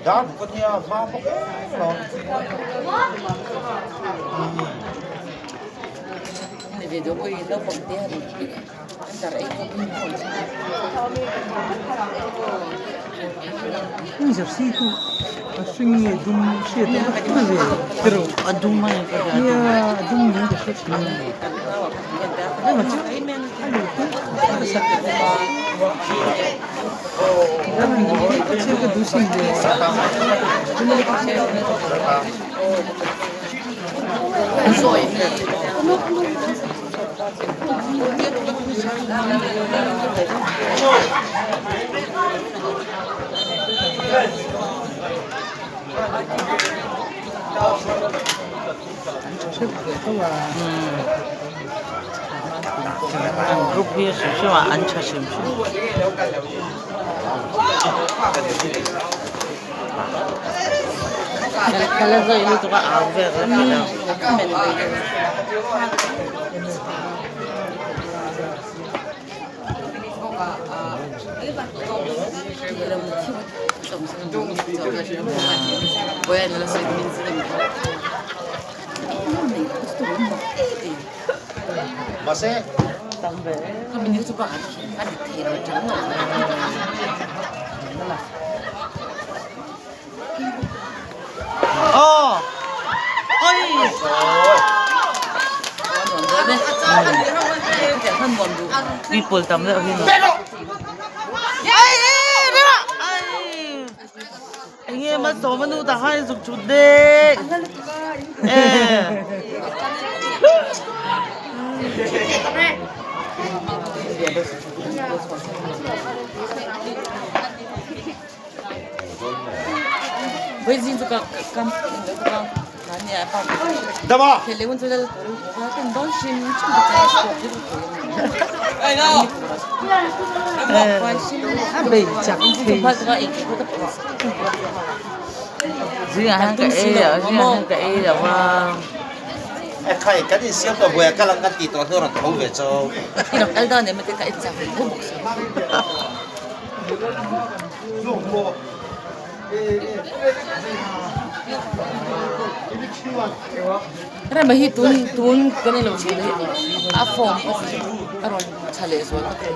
Dar buk ania hma bawk em lo. Jersey chu a hring nge dum hriat a awm ve tiraw a dum a ni ka hria nia a dum niin ka hre thin a An group hi a hrim hrim a an tha hrim hrim. Ka la zawi lutuk a au vel ka la hre lo. Aw oi people tam deuh hi enge malsawma nu tah khan zuk thut dek e. A bei chak thei Zingah hian ka ei loh zingah hian ka ei loh a. Rema hi tun tun kan ilo chhun hi a form a rawn tha leh zual ka ti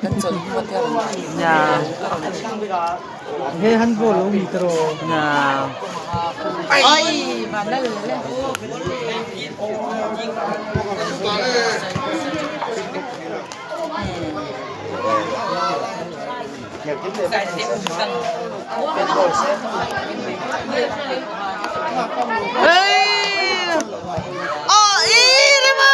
kan chawlh hma te a rawn Nia. He handball lo ni tawh. Nia. Ai van lal le. Ei! Aw i Rema!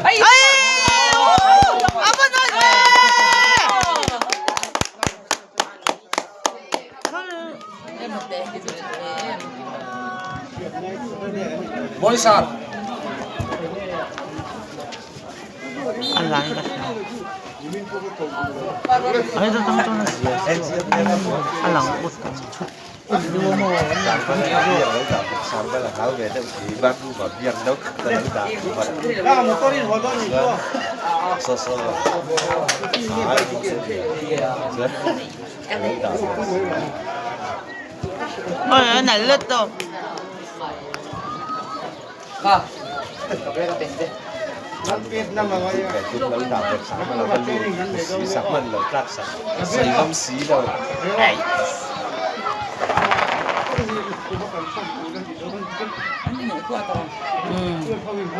Ei! A va nawi ve! A lai ka hria a heta tang chuan a zia a lang ut ang Ôi này lết đâu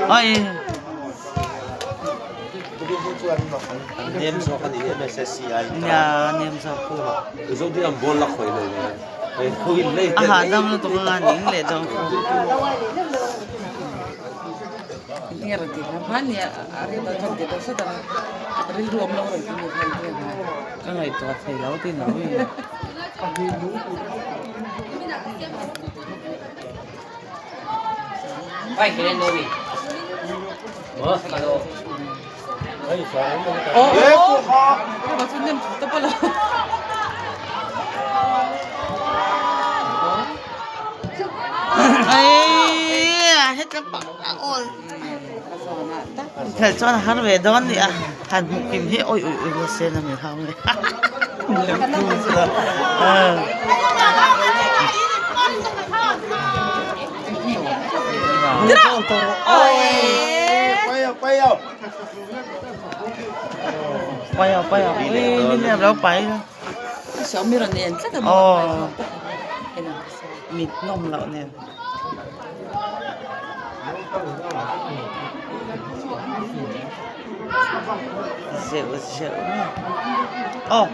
Ôi Nia nem zawk a hahdam lutuk anga ning leh dawn kha. Ka ngaihtuah thei lo tin lo i. Inkhel chuan a har ve dawn nia han hmuh kim hi awi ui ui nasa in a mi hau mai mit nawm loh nen. Zeuh zeuh mai aw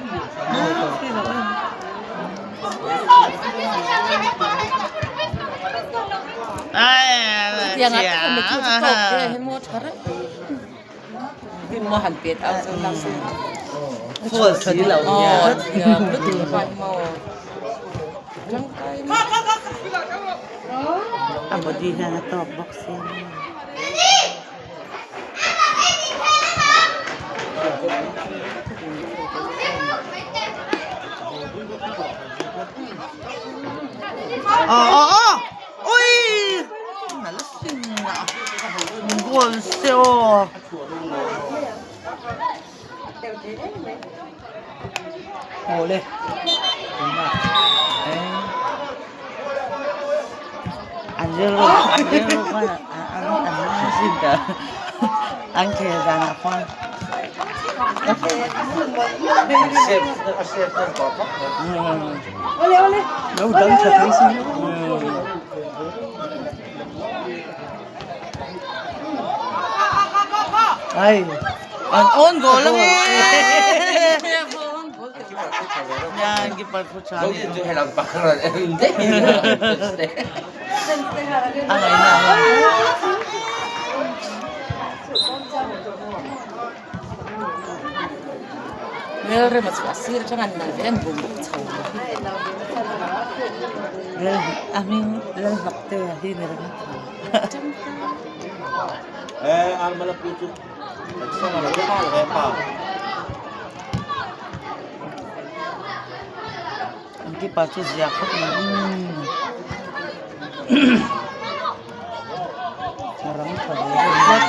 A body hian a tawk bawk sia maw. Aw aw aw ui nalh sin a goal se aw. Awle An rilru an rilru khan an an zin ta an khel danah khuan lo dang tha thei si ai An own goal ang e. Yan keeper khu tha ni. A ngaihna a. Lal a hming Lalhnawktea hi ni ringawt An keeper chu zia khawp mai a rang tha ve reng tlat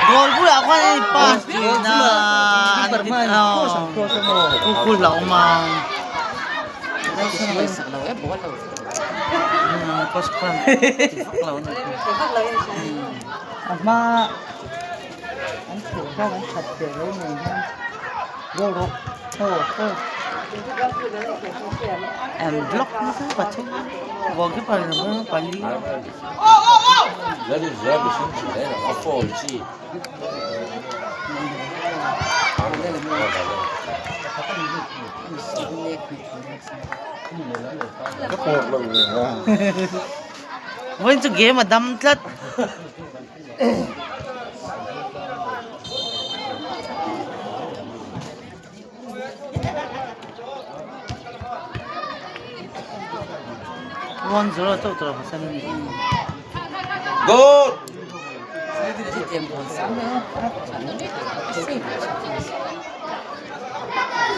goal bulah khuan hei pass thin a an ti aw kukul a awm a coach khan ti vak lo a ni a hma an thil khan an that ve lo mai hian goal rawh aw aw an block nasa pathum goalkeeper in a pali. Vawiin chu game a dam tlat. 1-0 chauh tur a haw san a ni. Goal!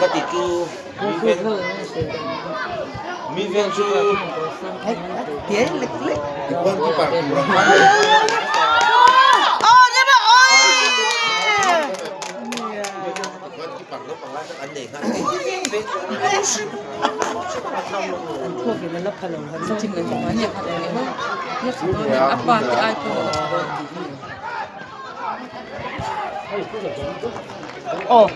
Ka ti chu mi veng chu Aw.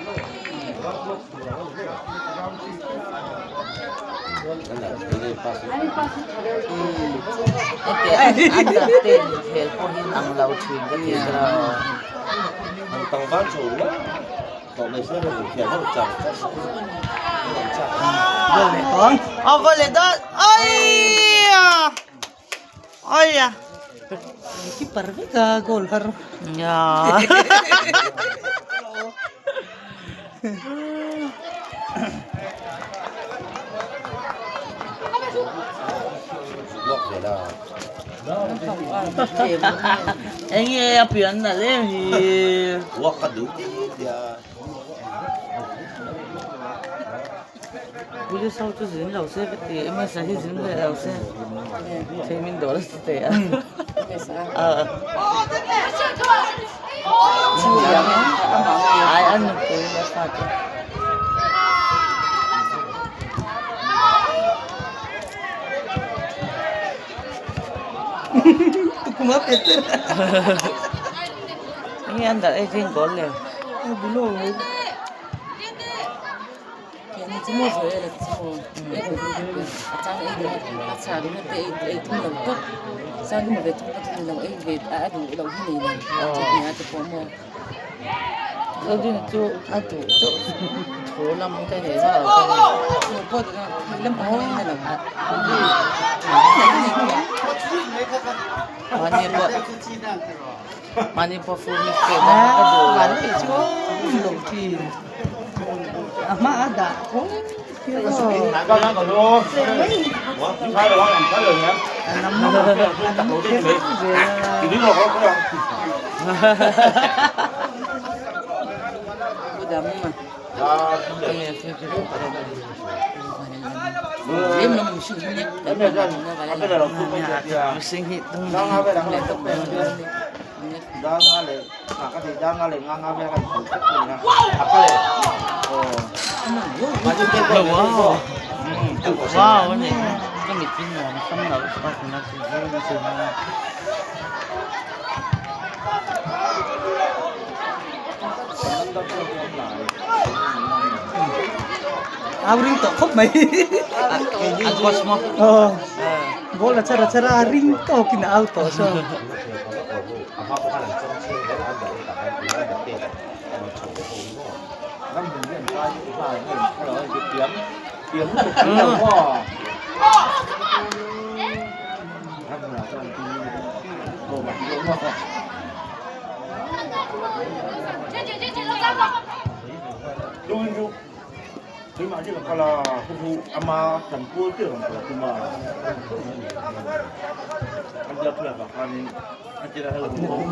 Aw goal leh dawn aiya aiya keeper vek a goal har ya Enge a pian nalh em hi. Police ho chu zin lo se ka ti MS a hi zin leh lo se thei min dawr a ti teh a. Ai a nupui leh fate. Tukuma pete. Enge an dah ei goal le. Zodin chu a duh chauh thu lam ka nei zauh lo mahni pawh mahni pawh full mistake a ka duh lo. A hma a dah tho Wow ani ka mit hi nuam sam lo Au ring tawh khawp mai. A cosmo. Aw. Ball a char a char a ring tawkin a au tawh saw.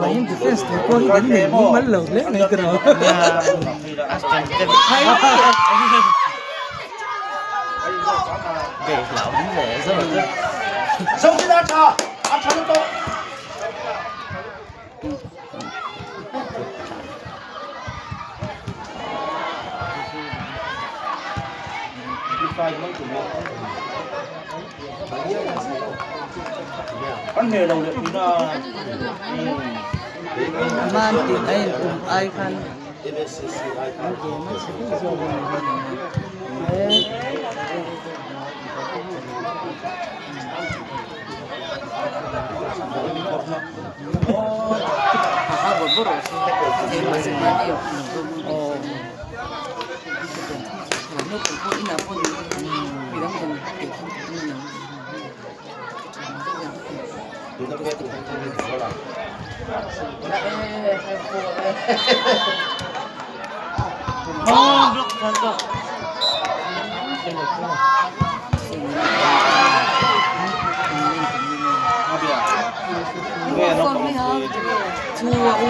Main defense tur pawh hi kan nei mumal lo hle mai ka rawh. Man tin a in tum ai khan an game a chhe deuh zawk a ni. Oh, block block.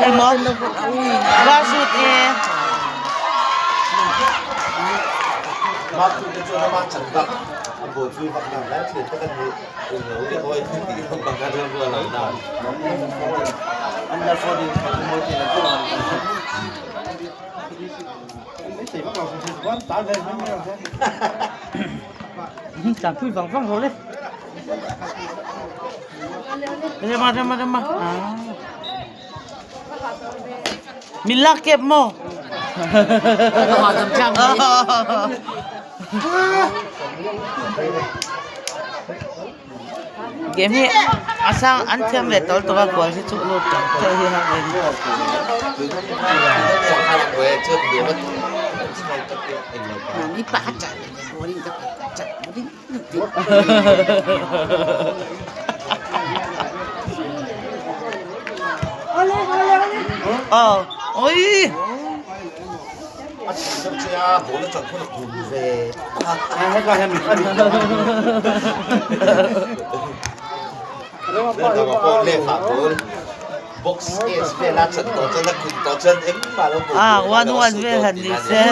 Emaw? Va shoot e. Chàng pui vang vang rồi đấy. Rema rema rema. À. Min lak kep maw? Game hi a sang an thiam ve tawl tawh a goal hi chu lut tawh tawh hi hak in. Ờ, ôi. Ah one one vel han ni se.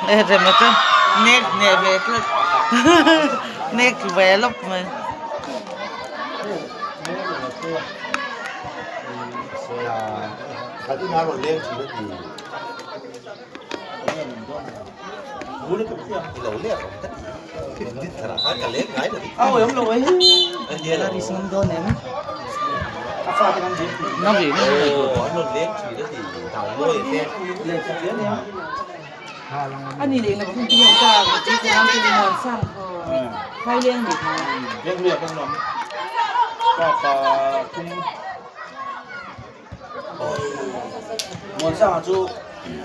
E rema chu nek hneh ve tlat nek ve lawp mai.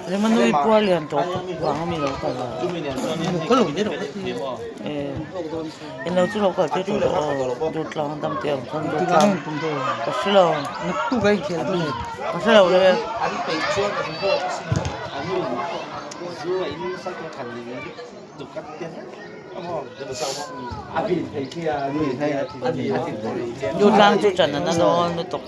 Rema nui puar lian tawh vang a mi lo kal a englo chu lo kal tir tawh lo aw Durtlang dam te ang khan Durtlang ka hrelo ka hrelo le. Durtlang chu ṭan a na dawn lutuk.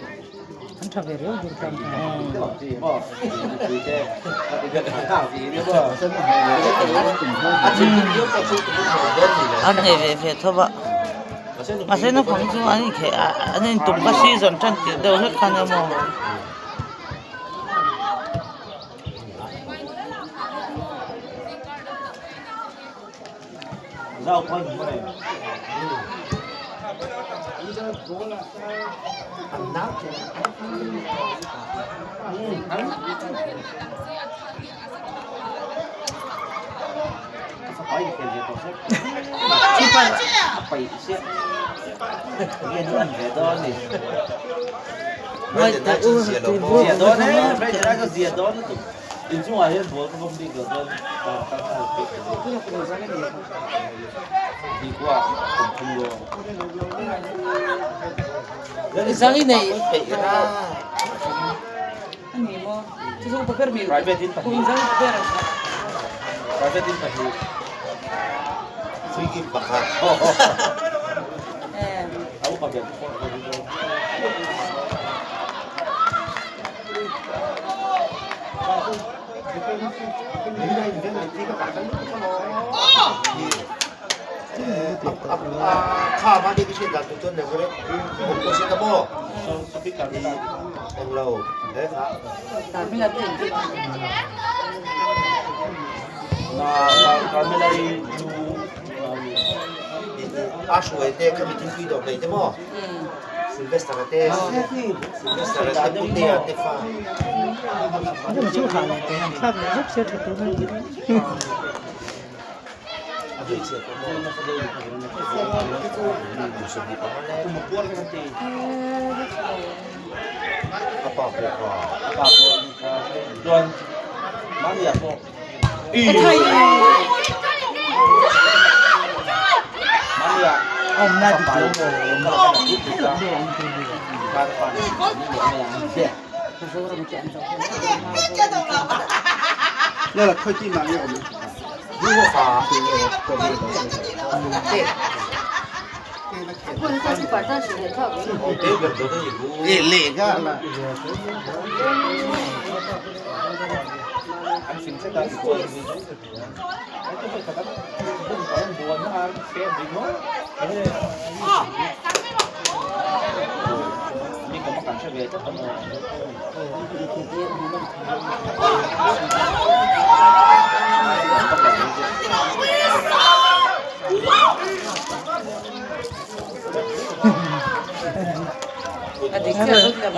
An nei ve ve tho va mahse naupang chu an inkheh a an intum kha season tan tirh deuh hlek khan emaw.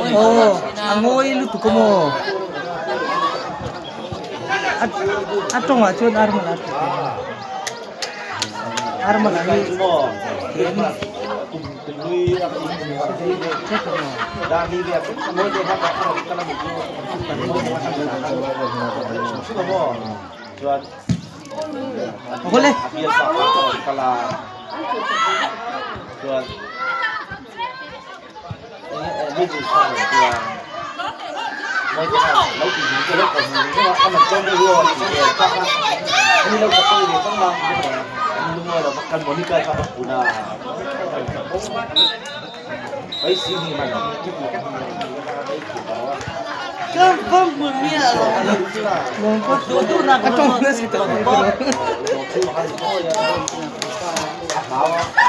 Aw a ngawi lutuk a maw a tawngah chuan armala a armala hi. Hawle.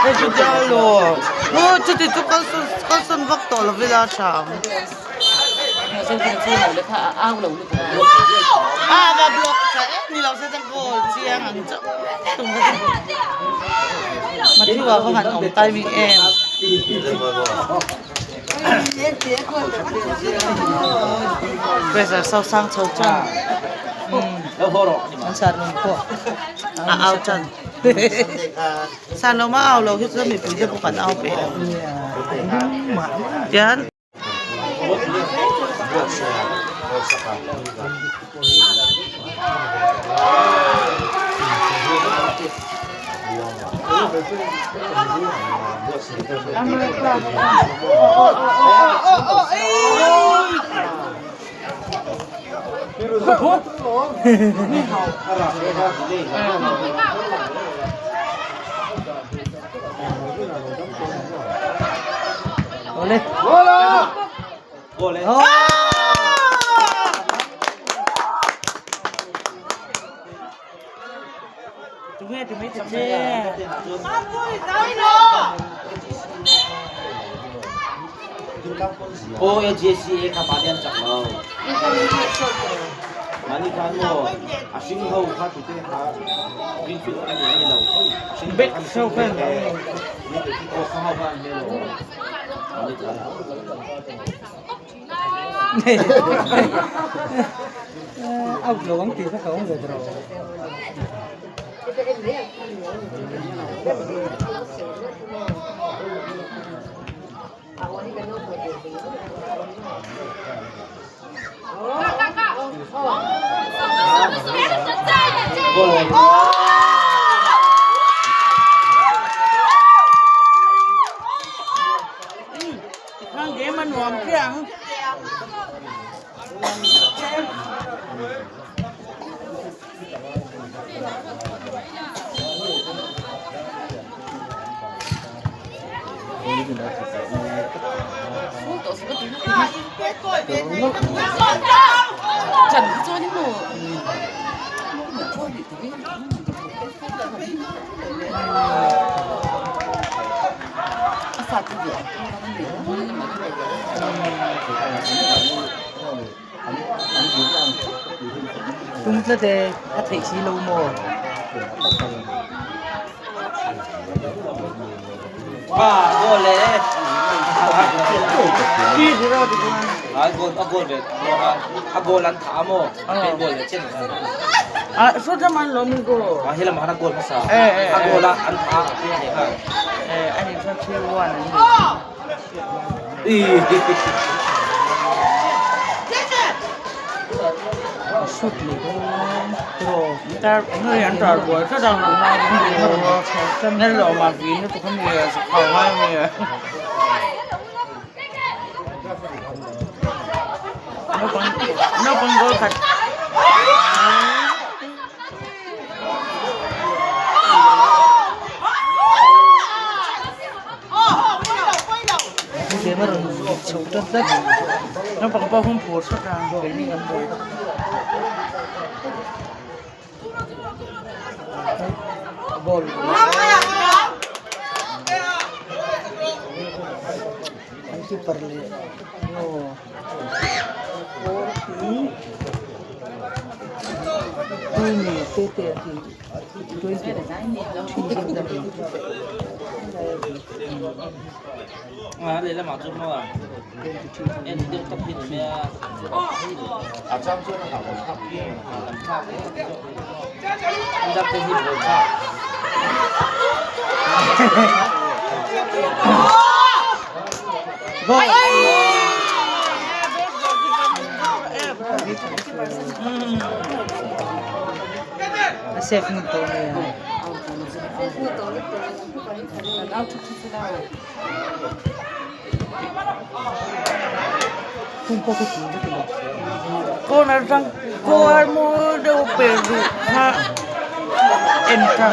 Hei chu dial aw aw chuti chu kalsawn kalsawn vak tawh lo ila tha ang. A va block tha em ni lo se chuan goal chiang ang chauh tum kha chu Matthew-a va han awm timing em. Pressure so sang chho chan An sar lawm pawh a au chan san lo ma au lo hi chuan mipui te pawh kan au ve lo tian Tunge ti mai ta che. O A J C A kha mahni an chak lo. Mahni khan maw a hring ho kha tute kha greenfield an ni lo. A hring Back show khan. Aw kha ho kha an hmel lo. Mahni khan. Out lo ang tih kha ka awm ve ta lo. Khang game a nuam chiah ang. Tum tlat e a theih si lo maw? Ba goal e. A goal a goal ve a goal an tha maw? A goal ve chen. A so ta man lo mi goal. A helam han a goal hmasa. A goal a an tha a kha. Eh ani chuan 3-1 an ni. Shoot leh dawn tiraw. Tar hei an tar buai tlat ang nel lo ma vi na tu kha mi khau ngai mi. Naupang naupang goal khat. Game a rawn chho tlat tlat. Naupang pawh hun phur sawt a. Keini kan buai. Ball. An keeper leh aw 40 tuni te te a ti 23 À, đây là màu chung không à? Em được tập hình mẹ. À, trong chưa nó bảo khắp kia, làm sao thế? Em đắp cái hình rồi sao? Goal! A safe ngun tawh mai a. Corner tang kawr mawi deuh per duh kha en ta.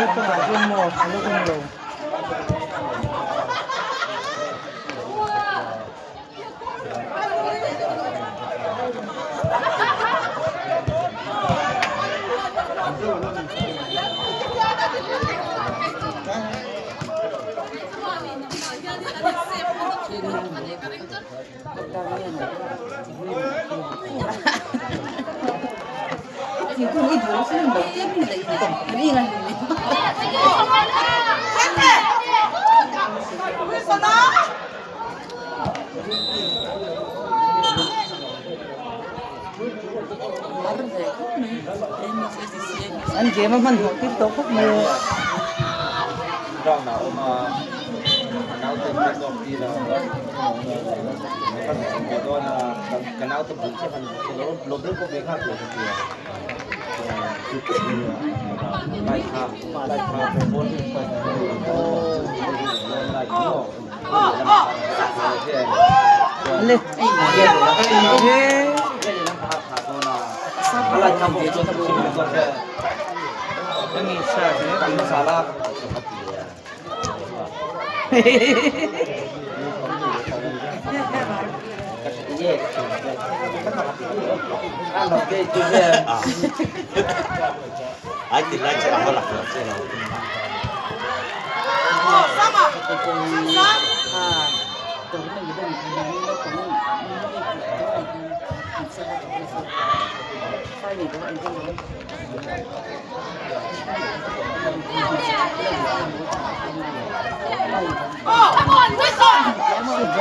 An game a hmanhmawh tir tawh khawp mai a. Le.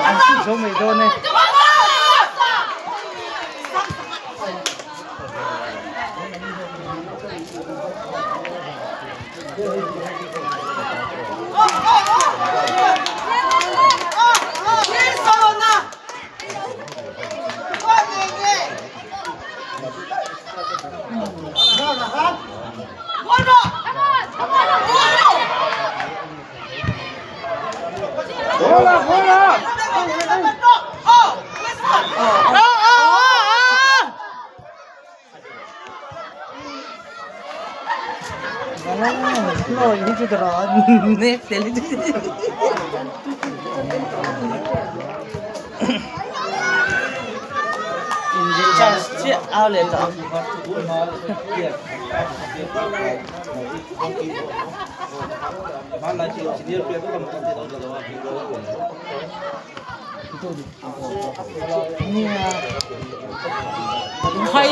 An shoot zo mai dawn e. Chance chiah au leh tawh ang. Khai!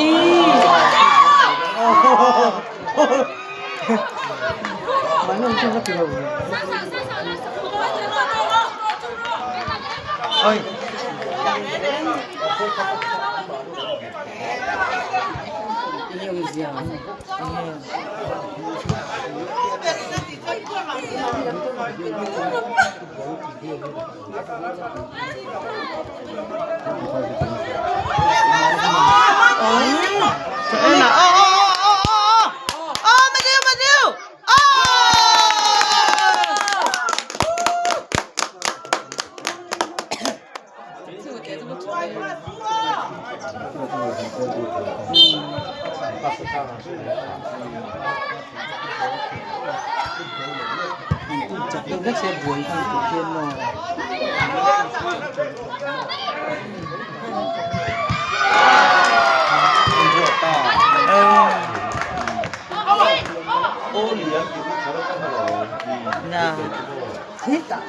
Oi. Chak deuh hlek se buai khan tih hian maw. Na. Hetah.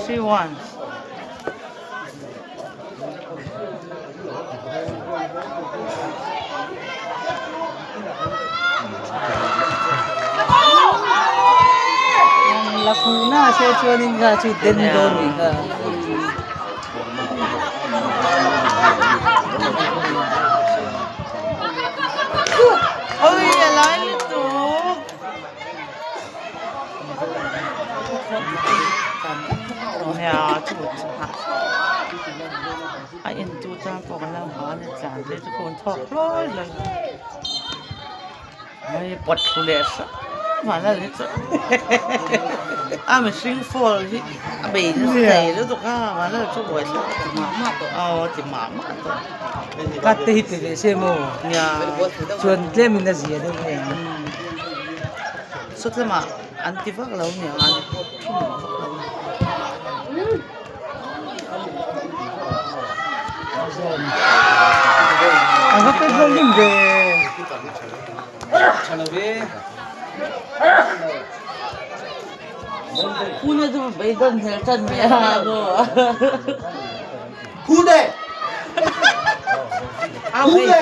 C1. La fuh na se chuanin kha chu den dawn ni kha. Oi a lai lutuk. Nia chu chu ha. A en tu tan pawh kan lo ha ni tlan te chu khawn thawk hlawi hlawi. Hei pawt thlu leh hram a la ni chu a mihring fall hi a bei nasa thei lutuk a vanlal chu buai thlak ti mah mah tawh aw ti mah mah tawh cut te hi pe ve se maw nia chuan tlem in a zia deuh mai ang saw tlema an ti vak lo niang an pawt thin vak lo a va pet vel hlim ve. Pune chu beidawn hmel tan mai a Pune! Pune!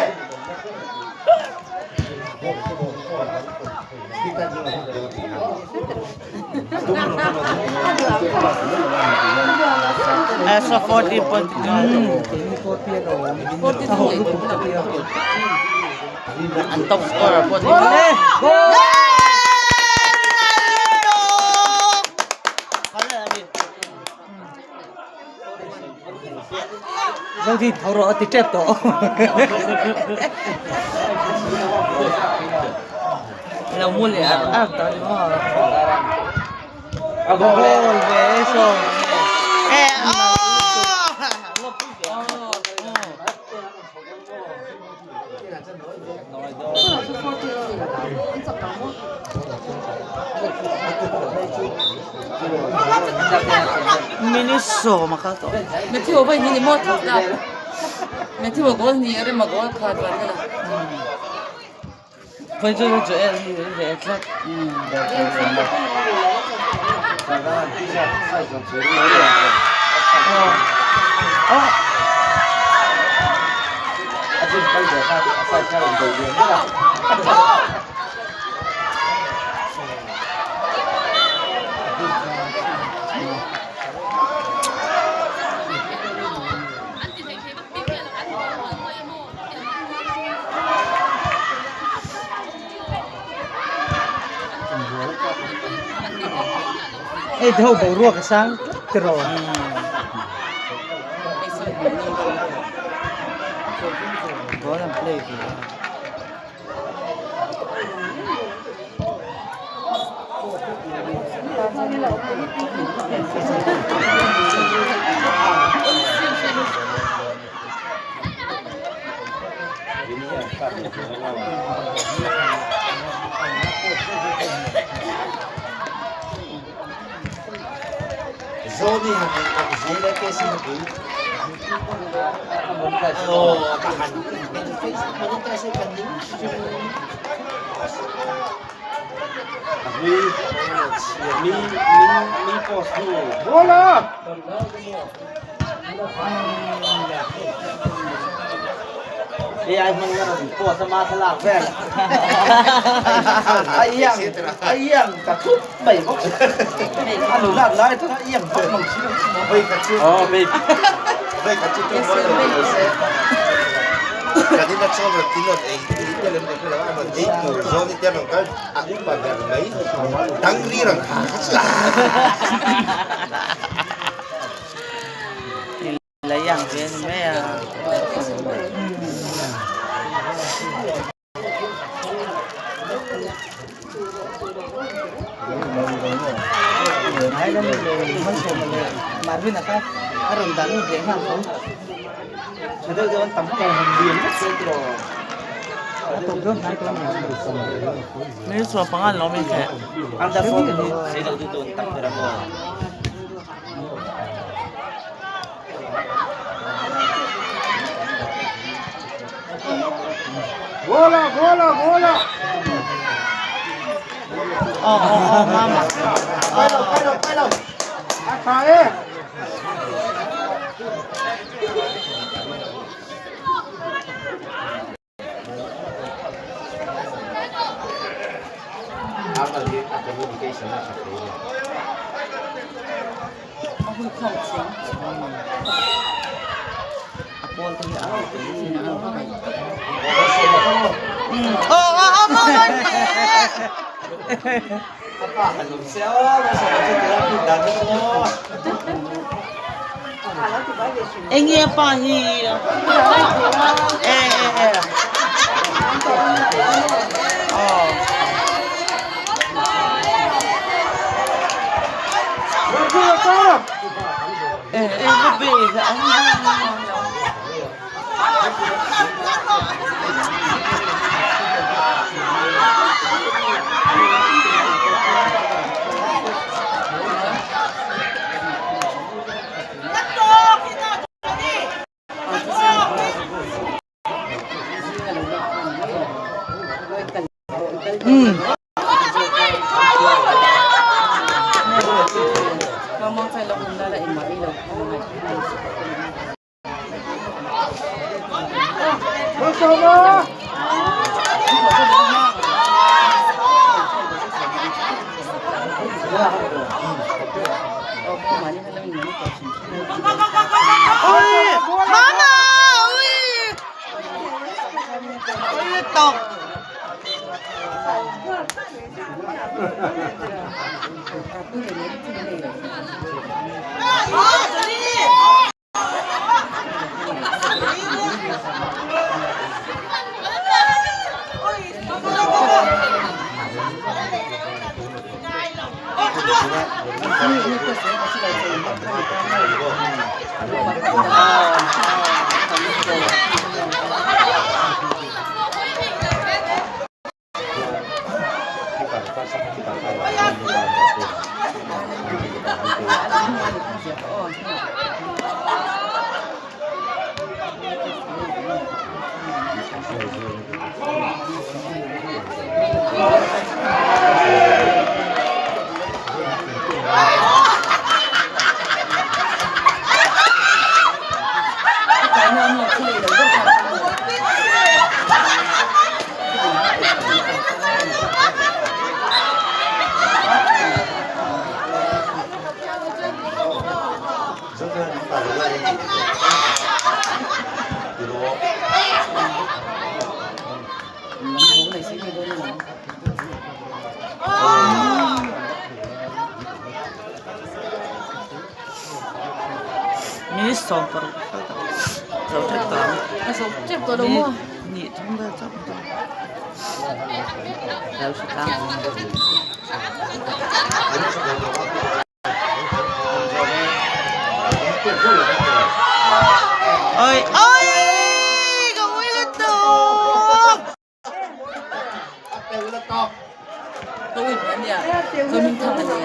Extra 40 point. An top scorer pawh ni mai. Goal! Zodi tho rawh a ti tep tawh. Lo mu leh ar ar tawh ni maw. A goal Goal ve saw. Eh oh! Minute sawm a kal tawh. Matthew vai ni ni mo thok na. Matthew goal ni are ma goal kha ban na. Vai chu Joel hi ve tlat. Oh. Hei te ho boruak a sang tlat tiraw. Ball an play ve a. Zoni han ei tak zel e te sin pui. Oh, ka han en Facebook monetize kan ning Mi mi mi post nu. Bola! AI hmang na rawn post a ma thlalak vel. A iang a iang ta thup mai bawk si. A nu lat lai chuan a iang bawk mang si lo. Vei khat chu. Oh, vei. Vei khat chu tum mawi lo lo se. Kan in a chaw rawn tin rawn ei ei te lem ka hre lo a rawn ei tur zawn i te rawn kal a upa ber mai. Dang ri rawn kha kha chu. La yang ve ni mai a. Ai lam le man sawm le Marvin a kha a rawn dah lut leh nghal tho. Tha deuh deuh an tam ko han lian vek zel tiraw. A tawp dawn hnai tawh a ni. Minute sawm panga an lo awm in khe. Under 14 hi sei lo tu tu an tam ber a maw. Bola, bola, bola. Oh oh oh mama. Quay đầu, quay đầu, quay đầu. A tha e. Amal hi a communication a tha thei a ni. A pawl te hi a ang teh sin a. Aw aw aw maw maw Enge a pa hi e e e aw. E e ka be Mama! Ui! Ui, tộc. Mi 16 zo tep tawh ang. A zo tep tawh lo maw? Ni thum vel chauh tawh. Lo hre tlang. Oi oi ka ui lutuk. Ka ui mai ania chuan min thang ania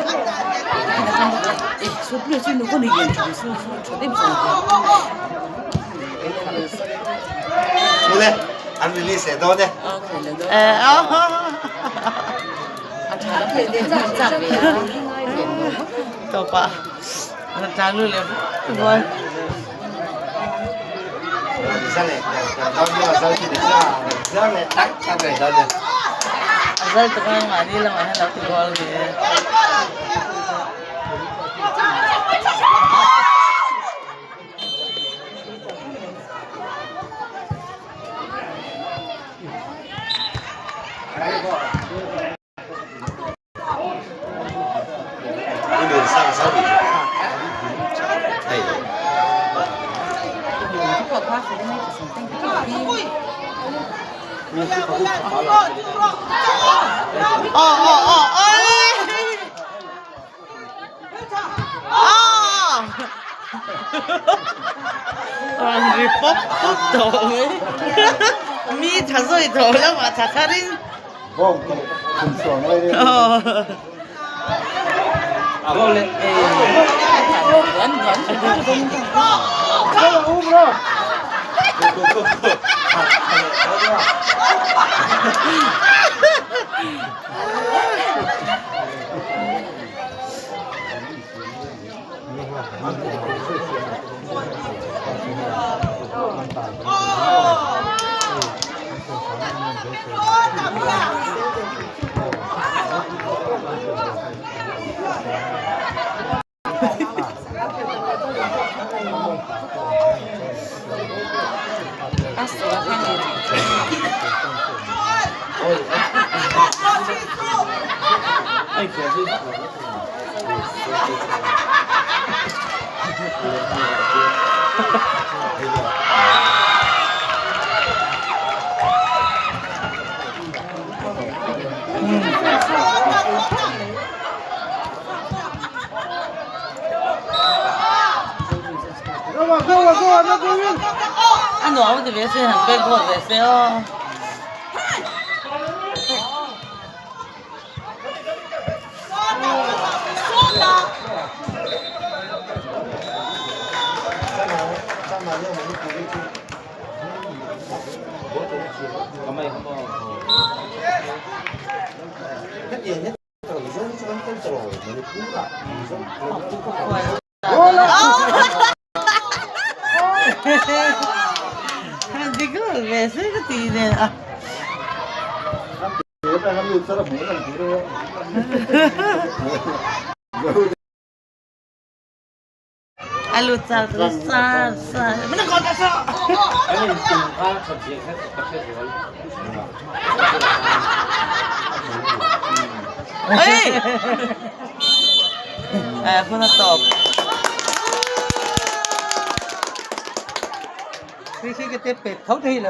An release leh dawn e. Tawpa tlang lu leh rual. A zal tak a mahni lamah hian lo ti kual ve. Aw aw aw oi! Rawn ri pawp pawp tawh mai. Mi tha zawi tawh lamah tha tharin. A nuam ti ve se han pek bawk ve se aw. Dik lo ve se ka ti nen a. A lut char chu sar sar. Mana kau tak so. Ê! À, không là tộp. Khi khi cái tép bệt thấu thì là